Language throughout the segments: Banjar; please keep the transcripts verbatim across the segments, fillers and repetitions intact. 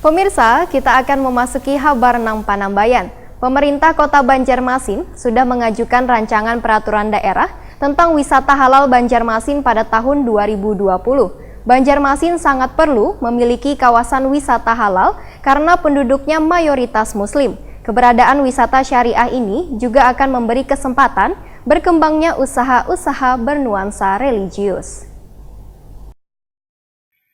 Pemirsa, kita akan memasuki habar nang panambayan. Pemerintah Kota Banjarmasin sudah mengajukan rancangan peraturan daerah tentang wisata halal Banjarmasin pada tahun dua ribu dua puluh. Banjarmasin sangat perlu memiliki kawasan wisata halal karena penduduknya mayoritas muslim. Keberadaan wisata syariah ini juga akan memberi kesempatan berkembangnya usaha-usaha bernuansa religius.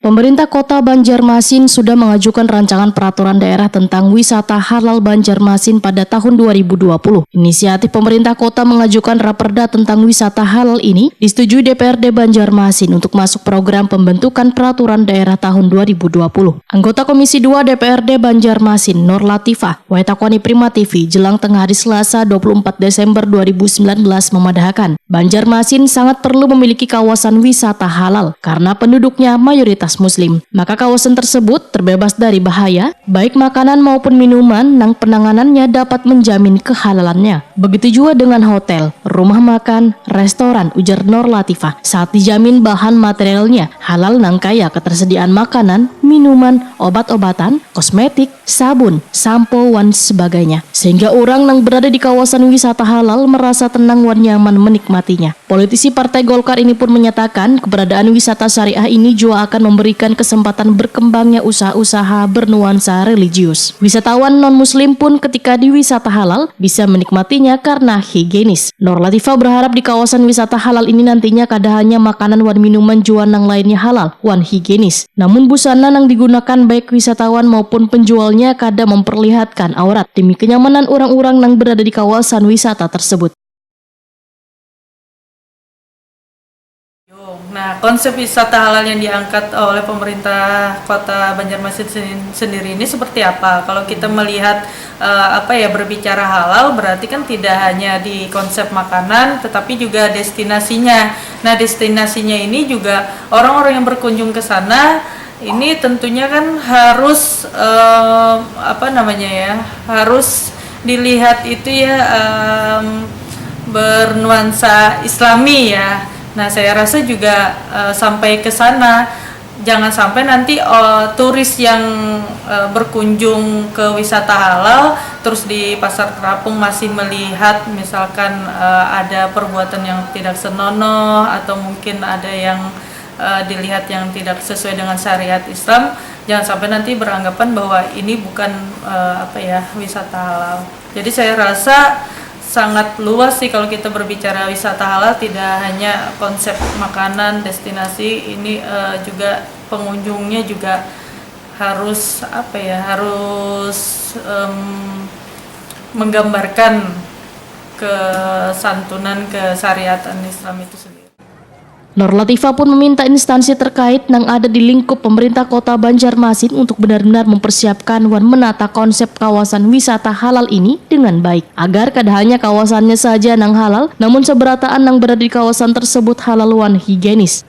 Pemerintah Kota Banjarmasin sudah mengajukan rancangan peraturan daerah tentang wisata halal Banjarmasin pada tahun dua ribu dua puluh. Inisiatif pemerintah kota mengajukan raperda tentang wisata halal ini disetujui D P R D Banjarmasin untuk masuk program pembentukan peraturan daerah tahun dua ribu dua puluh. Anggota Komisi dua D P R D Banjarmasin, Nur Latifah, wayah takuani Prima T V jelang tengah hari Selasa dua puluh empat Desember dua ribu sembilan belas memadahakan, Banjarmasin sangat perlu memiliki kawasan wisata halal karena penduduknya mayoritas muslim. Maka kawasan tersebut terbebas dari bahaya, baik makanan maupun minuman nang penanganannya dapat menjamin kehalalannya. Begitu juga dengan hotel, rumah makan, restoran, ujar Nur Latifah. Saat dijamin bahan materialnya halal nang kaya ketersediaan makanan, minuman, obat-obatan, kosmetik, sabun, sampo, wan sebagainya. Sehingga orang nang berada di kawasan wisata halal merasa tenang wan nyaman menikmatinya. Politisi Partai Golkar ini pun menyatakan keberadaan wisata syariah ini juga akan memberikan kesempatan berkembangnya usaha-usaha bernuansa religius. Wisatawan non-muslim pun ketika di wisata halal bisa menikmatinya karena higienis. Nur Latifah berharap di kawasan wisata halal ini nantinya kada hanya makanan wan minuman jua nang lainnya halal wan higienis. Namun busana nang digunakan baik wisatawan maupun penjualnya kada memperlihatkan aurat demi kenyamanan orang-orang nang berada di kawasan wisata tersebut. Nah, konsep wisata halal yang diangkat oleh pemerintah kota Banjarmasin sendiri ini seperti apa? Kalau kita melihat uh, apa ya berbicara halal, berarti kan tidak hanya di konsep makanan, tetapi juga destinasinya. Nah, destinasinya ini juga orang-orang yang berkunjung ke sana ini tentunya kan harus uh, apa namanya ya, harus dilihat itu ya um, bernuansa Islami ya. Nah, saya rasa juga uh, sampai ke sana, jangan sampai nanti uh, turis yang uh, berkunjung ke wisata halal terus di Pasar Terapung masih melihat misalkan uh, ada perbuatan yang tidak senonoh atau mungkin ada yang uh, dilihat yang tidak sesuai dengan syariat Islam, jangan sampai nanti beranggapan bahwa ini bukan uh, apa ya wisata halal. Jadi saya rasa sangat luas sih kalau kita berbicara wisata halal, tidak hanya konsep makanan, destinasi, ini uh, juga pengunjungnya juga harus apa ya, harus um, menggambarkan kesantunan kesyariatan Islam itu sendiri. Nur Latifah pun meminta instansi terkait nang ada di lingkup pemerintah kota Banjarmasin untuk benar-benar mempersiapkan wan menata konsep kawasan wisata halal ini dengan baik, agar kada hanya kawasannya saja nang halal, namun seberataan nang berada di kawasan tersebut halal wan higienis.